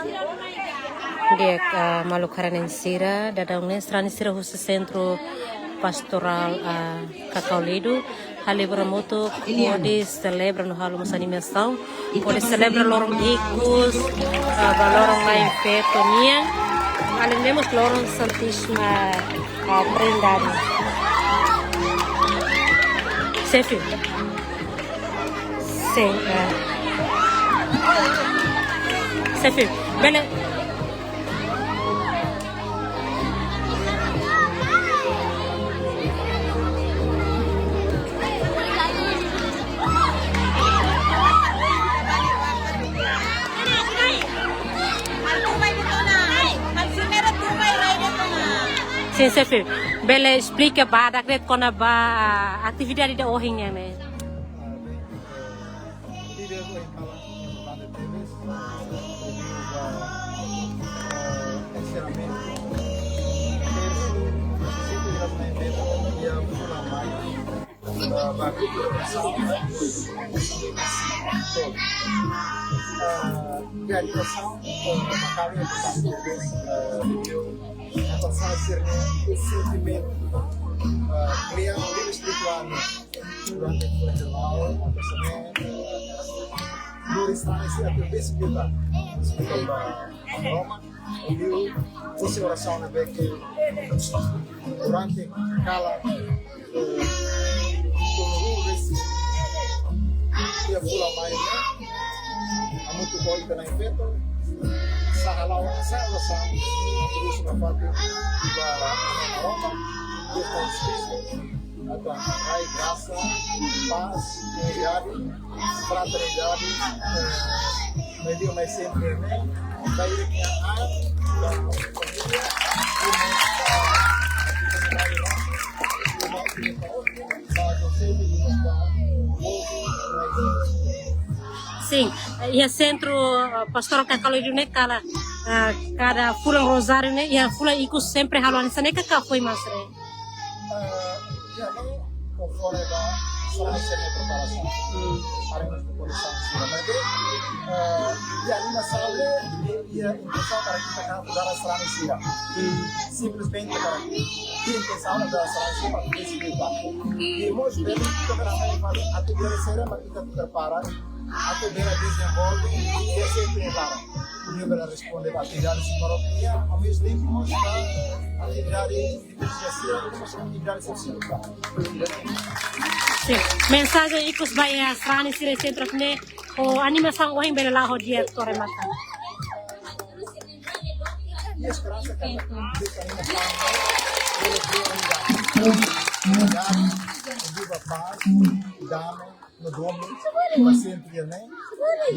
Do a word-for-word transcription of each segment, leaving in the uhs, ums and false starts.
Di'ak, ah, maluk haree-na'in sira, daudaun ne'e sarani sira husi Sentru Pastorál, ah, Cacau Ledo halibur hamutuk hodi selebra no halo mós animasaun, hodi selebra loron ikus, ah, ba loron Na'in Feto nian, alende mós loron Santísima, ah, Trindade. Xefe. Sin, ah. Xefe, bele. Sin, xefe, bele esplika badak de'it kona-ba atividade ida ohin nian ne'e? Líder ohin kalan importante tebes, eh, ensinamentu, tersu, sisi di las na evento, iha fulan mai, eh, ba grupu de orasaun, eh, realizasaun, eh, makanya importante tebes, eh, review, eh, pasal sirne, sentimentu, eh, kria, espiritual, durante o jornal, a pessoa, eh, durante a esse tempo, esse tempo, Roma, e eu, essa orasaun ne'ebé ke durante kalan, eh, como um desse, dia fulan mai, ne'e, hamutuk ho ita-nia Na'in Feto, sei hala'o, sei orasaun, terus na parte, ba Roma, dia fulan mai, atu rai grasa, pás, unidade, fraternidade, eh, medio mais sempre, né? Vai ir aqui a, a, a, Sin, iha Sentru, eh, Pastorál Cacau Ledo ne'e kala, eh, kada fulan Rozáriu ne'e, iha fulan ikus sempre halo hanesan ne'e ka foin mais ne'e? Eh, ya, ne'e, konforme ba sarani sira-nia preparasaun. Hmm. Haree mós preparasaun sira. Maibé, eh, ya, animasaun ne'e, ya, intensaun para ita halo dala sarani sira. Hmm. Simplesmente para ita intensaun dala sarani sira, para ita se preocupar. I mós bele, ita para mai fali atividade sira, para ita prepara, atu bele dezenvolve, i sempre para. Ita bele responde ba atividade sira, para, ya, ao mesmo tempo, mós ba atividade Sin. Mensajen ikus ba iha sarani sira Sentru ne'e, ho animasaun ohin bele la'o ho di'ak to'o remata. Iha esperansa katak animasaun bele unidade. Unidade, viva paz, dame, no domo, ba sentru ne'e,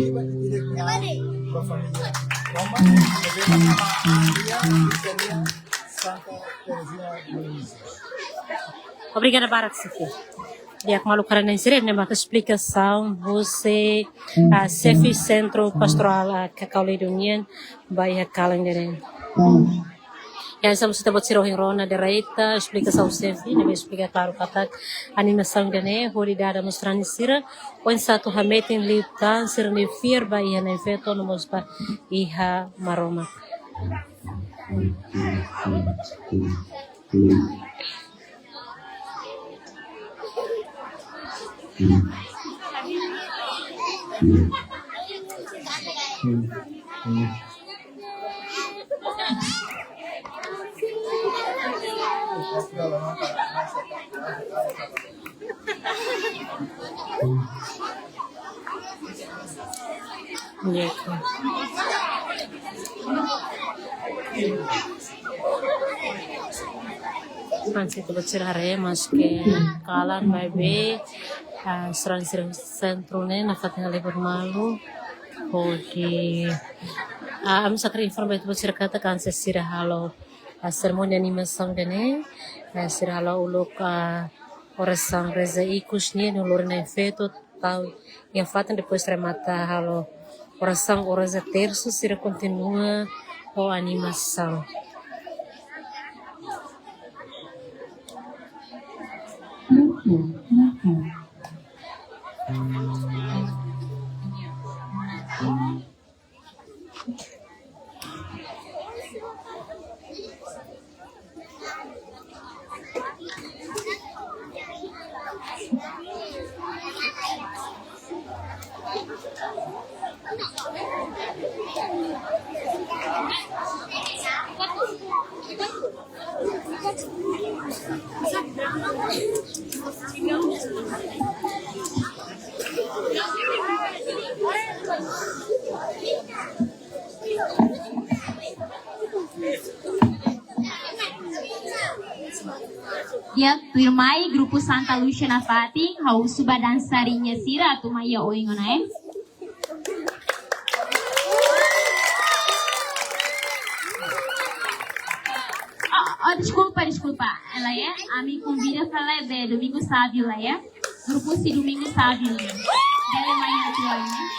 i ba, i ba família. Toma, i ba família, Santa Terezinha Luiz. Obrigada barak, xefe. Di'ak, maluk haree-na'in sira, ne'e maka esplikasaun husi, ah, xefe Sentru Pastorál, ah, Cacau Ledo nian, ba iha kalan ida-ne'e. Ya, hanesan ita-boot sira ohin rona direita, esplikasaun xefe, ne'ebé esplika klaru katak animasaun ida-ne'e, hodi dada mós sarani sira, oinsá atu hametin liután sira-nia fiar ba iha Na'in Feto, no mós ba iha Maromak. Hanesan ita-boot sira haree, maske kalan maibé, ah, sarani sira Sentru ne'e nafatin halibur malu. Hodi, ah, ami sei hakarak informa ba ita-boot sira katak hanesan sira halo, ah, serimónia animasaun ida-ne'e, ah, sira halo uluk, ah, orasaun reza ikus nian, no lori Na'in Feto, tau iha fatin, depois remata halo orasaun, orasaun tersu, sira kontinua ho animasaun. Di'ak, tuirmai grupu Santa Lúcia nafatin, ha'u husu ba dansariña sira atu mai iha oin ona, eh. Oh, oh, deskulpa, deskulpa. Ela é, ami konvida fali be Domingo Sábio, la é? Grupu husi Domingo Sábio. Bele mai atu, eh.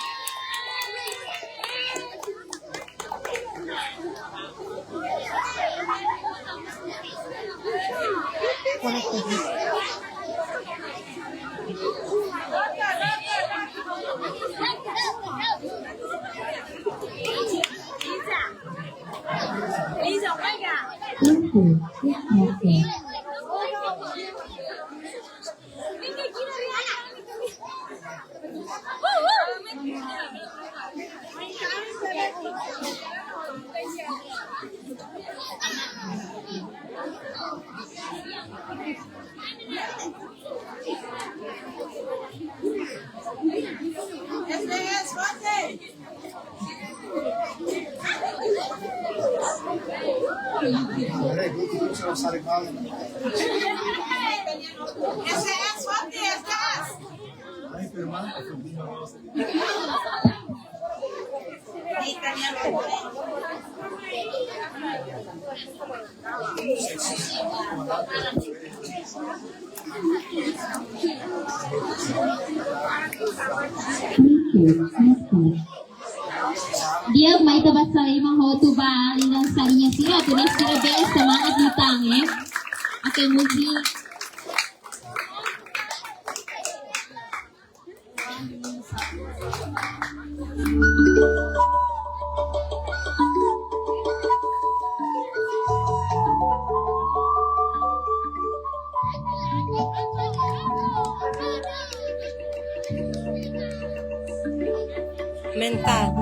Di'ak, mai ita basa lima hotu ba lidan sariña sira, atu nune'e sira bele semangat liután, eh. Oke, musik. Mentál.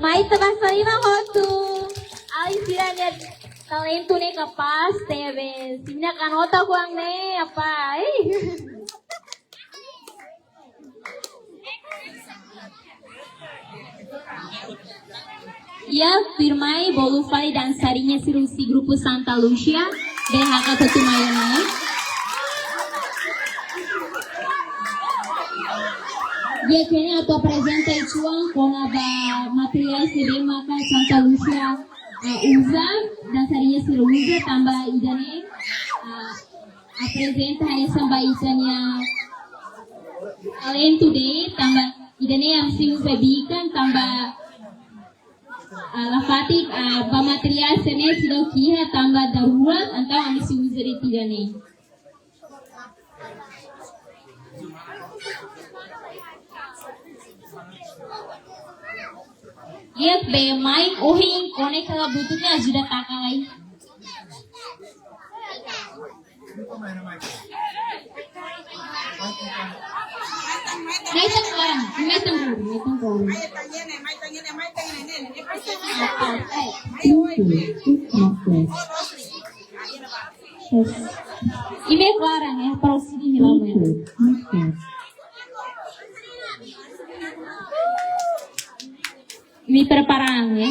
Ai, ita basa liman hotu. Ai, sira-nia talentu ne'e kapás tebes. Sira-nia kanota kuang ne'e, apa? Ih. Iha tuirmai bolu fali dansariña sira husi grupu Santa Lúcia, B H K Putumayo ne'e. Di'ak, ne'e atu aprezenta uitoan kona-ba materiál sira-ne'ebé maka Santa Lúcia, eh, uza, dansariña sira uza, tanba ida-ne'e, eh, aprezenta hanesan ba ita-nia talentu de'it, tanba ida-ne'e ami sei uza bikan, tanba, ah, la fatin, ah, ba materiál sira-ne'e seidauk iha, tanba darurat, entaun ami sei uza de'it ida-ne'e. Di'ak, be mai ohin kone kala butuh ne'e ajuda taka lai. Mai tan kalan, mai tan kalan, mai tan kalan. Imi klaran ya, para o sini lama ya. Imi preparan ya.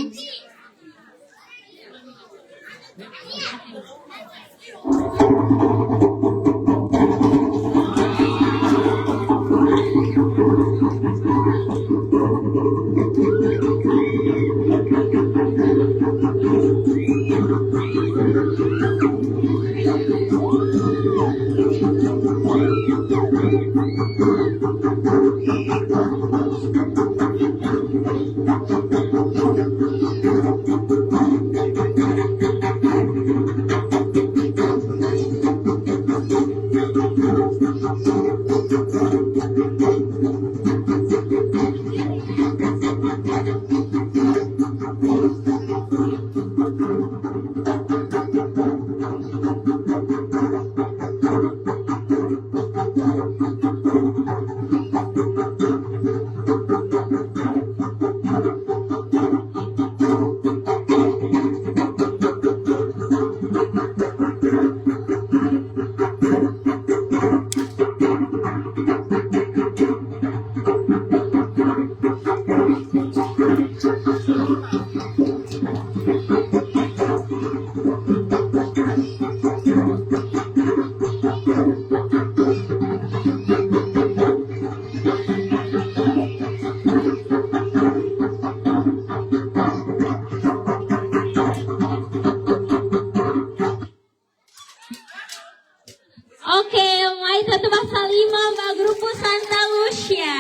Oke, mai ita basa liman ba grupu Santa Lúcia.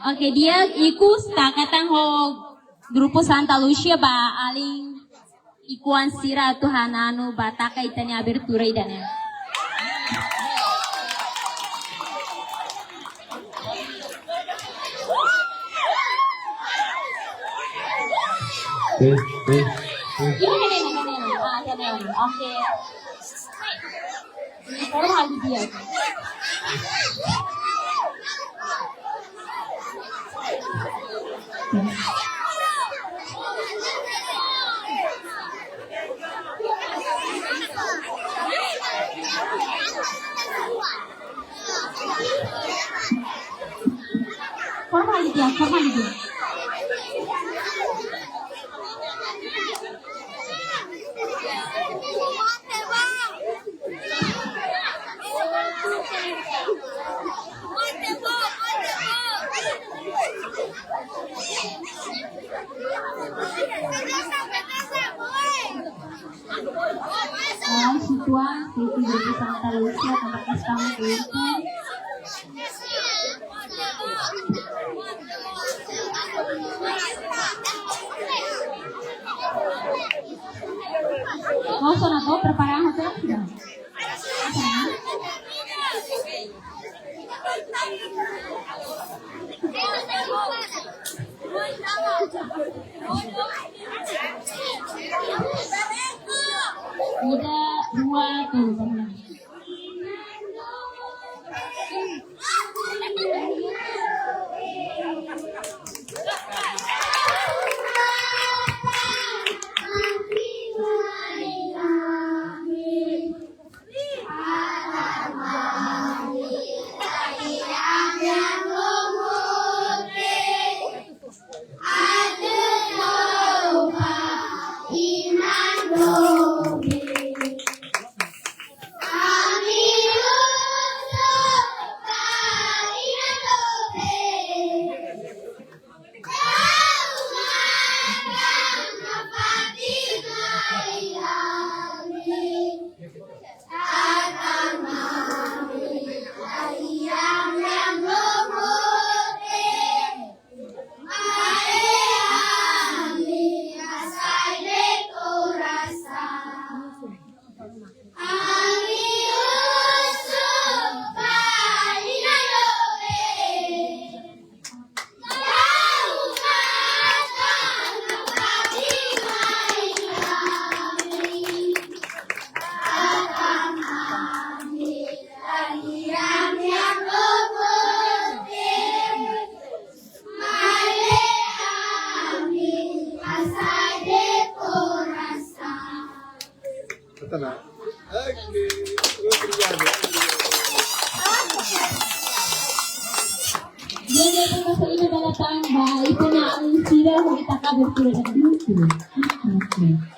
Oke, di'ak, ikus taka tan ho grupu Santa Lúcia ba alin ikus-oan sira atu hananu ba taka ita-nia abertura ida-ne'e. Eh, eh, eh. Iya, ne'e, ne'e, ne'e, ne'e. Ah, iya, ne'e. Oke. Forma lagi dia. Forma lagi dia, forma lagi dia. Ai, uitoan, sesi grupu Santa Lúcia, tanba kestaun tempu. Kau sona to prepara hotu sudah. Ida, dua, tolu. Yang dia pun masuk ini dalam tambah, itu nak alin sira, kita kabar sira dan grupu. Oke.